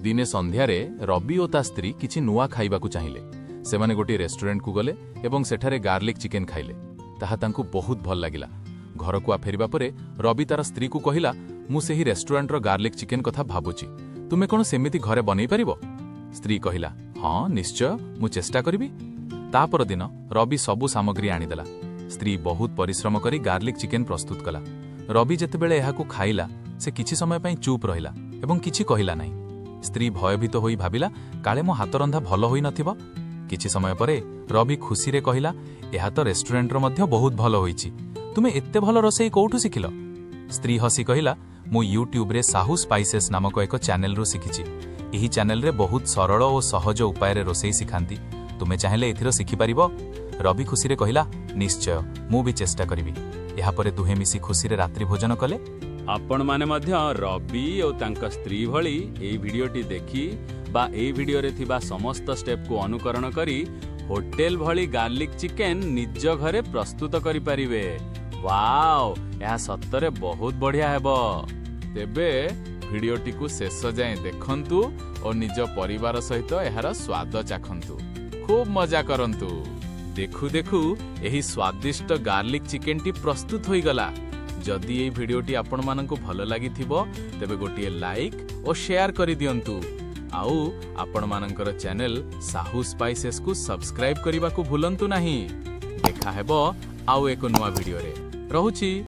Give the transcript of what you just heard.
ଦିନେ ସନ୍ଧ୍ୟାରେ ରବି ଓ ତା ସ୍ତ୍ରୀ କିଛି ନୂଆ ଖାଇବାକୁ ଚାହିଁଲେ। ସେମାନେ ଗୋଟିଏ ରେଷ୍ଟୁରାଣ୍ଟକୁ ଗଲେ ଏବଂ ସେଠାରେ ଗାର୍ଲିକ୍ ଚିକେନ୍ ଖାଇଲେ। ତାହା ତାଙ୍କୁ ବହୁତ ଭଲ ଲାଗିଲା। ଘରକୁ ଫେରିବା ପରେ ରବି ତାର ସ୍ତ୍ରୀକୁ କହିଲା, "ମୁଁ ସେହି ରେଷ୍ଟୁରାଣ୍ଟର ଗାର୍ଲିକ୍ ଚିକେନ୍ କଥା ଭାବୁଛି। ତୁମେ କ'ଣ ସେମିତି ଘରେ ବନେଇ ପାରିବ?" ସ୍ତ୍ରୀ କହିଲା, "ହଁ, ନିଶ୍ଚୟ, ମୁଁ ଚେଷ୍ଟା କରିବି।" ତା ପରଦିନ ରବି ସବୁ ସାମଗ୍ରୀ ଆଣିଦେଲା। ସ୍ତ୍ରୀ ବହୁତ ପରିଶ୍ରମ କରି ଗାର୍ଲିକ୍ ଚିକେନ୍ ପ୍ରସ୍ତୁତ କଲା। ରବି ଯେତେବେଳେ ଏହାକୁ ଖାଇଲା, ସେ କିଛି ସମୟ ପାଇଁ ଚୁପ୍ ରହିଲା ଏବଂ କିଛି କହିଲା ନାହିଁ। ସ୍ତ୍ରୀ ଭୟଭୀତ ହୋଇ ଭାବିଲା, କାଳେ ମୋ ହାତରନ୍ଧା ଭଲ ହୋଇନଥିବ। କିଛି ସମୟ ପରେ ରବି ଖୁସିରେ କହିଲା, "ଏହା ତ ରେଷ୍ଟୁରାଣ୍ଟର ମଧ୍ୟ ବହୁତ ଭଲ ହୋଇଛି। ତୁମେ ଏତେ ଭଲ ରୋଷେଇ କୋଉଠୁ ଶିଖିଲ?" ସ୍ତ୍ରୀ ହସି କହିଲା, "ମୁଁ ୟୁଟ୍ୟୁବରେ ସାହୁ ସ୍ପାଇସେସ୍ ନାମକ ଏକ ଚ୍ୟାନେଲରୁ ଶିଖିଛି। ଏହି ଚ୍ୟାନେଲରେ ବହୁତ ସରଳ ଓ ସହଜ ଉପାୟରେ ରୋଷେଇ ଶିଖାନ୍ତି। ତୁମେ ଚାହିଁଲେ ଏଥିର ଶିଖିପାରିବ।" ରବି ଖୁସିରେ କହିଲା, "ନିଶ୍ଚୟ, ମୁଁ ବି ଚେଷ୍ଟା କରିବି।" ଏହାପରେ ଦୁହେଁ ମିଶି ଖୁସିରେ ରାତ୍ରି ଭୋଜନ କଲେ। ଆପଣମାନେ ମଧ୍ୟ ରବି ଓ ତାଙ୍କ ସ୍ତ୍ରୀ ଭଳି ଏଇ ଭିଡ଼ିଓଟି ଦେଖି ବା ଏଇ ଭିଡ଼ିଓରେ ଥିବା ସମସ୍ତ ଷ୍ଟେପକୁ ଅନୁକରଣ କରି ହୋଟେଲ ଭଳି ଗାର୍ଲିକ୍ ଚିକେନ୍ ନିଜ ଘରେ ପ୍ରସ୍ତୁତ କରିପାରିବେ। ୱାଓ, ଏହା ସତରେ ବହୁତ ବଢ଼ିଆ ହେବ। ତେବେ ଭିଡ଼ିଓଟିକୁ ଶେଷ ଯାଏଁ ଦେଖନ୍ତୁ ଓ ନିଜ ପରିବାର ସହିତ ଏହାର ସ୍ୱାଦ ଚାଖନ୍ତୁ। ଖୁବ୍ ମଜା କରନ୍ତୁ। ଦେଖୁ ଦେଖୁ ଏହି ସ୍ୱାଦିଷ୍ଟ ଗାର୍ଲିକ୍ ଚିକେନଟି ପ୍ରସ୍ତୁତ ହୋଇଗଲା। ଯଦି ଏହି ଭିଡ଼ିଓଟି ଆପଣମାନଙ୍କୁ ଭଲ ଲାଗିଥିବ, ତେବେ ଗୋଟିଏ ଲାଇକ୍ ଓ ସେୟାର କରିଦିଅନ୍ତୁ। ଆଉ ଆପଣମାନଙ୍କର ଚ୍ୟାନେଲ ସାହୁ ସ୍ପାଇସେସ୍କୁ ସବସ୍କ୍ରାଇବ୍ କରିବାକୁ ଭୁଲନ୍ତୁ ନାହିଁ। ଦେଖା ହେବ ଆଉ ଏକ ନୂଆ ଭିଡ଼ିଓରେ। ରହୁଛି।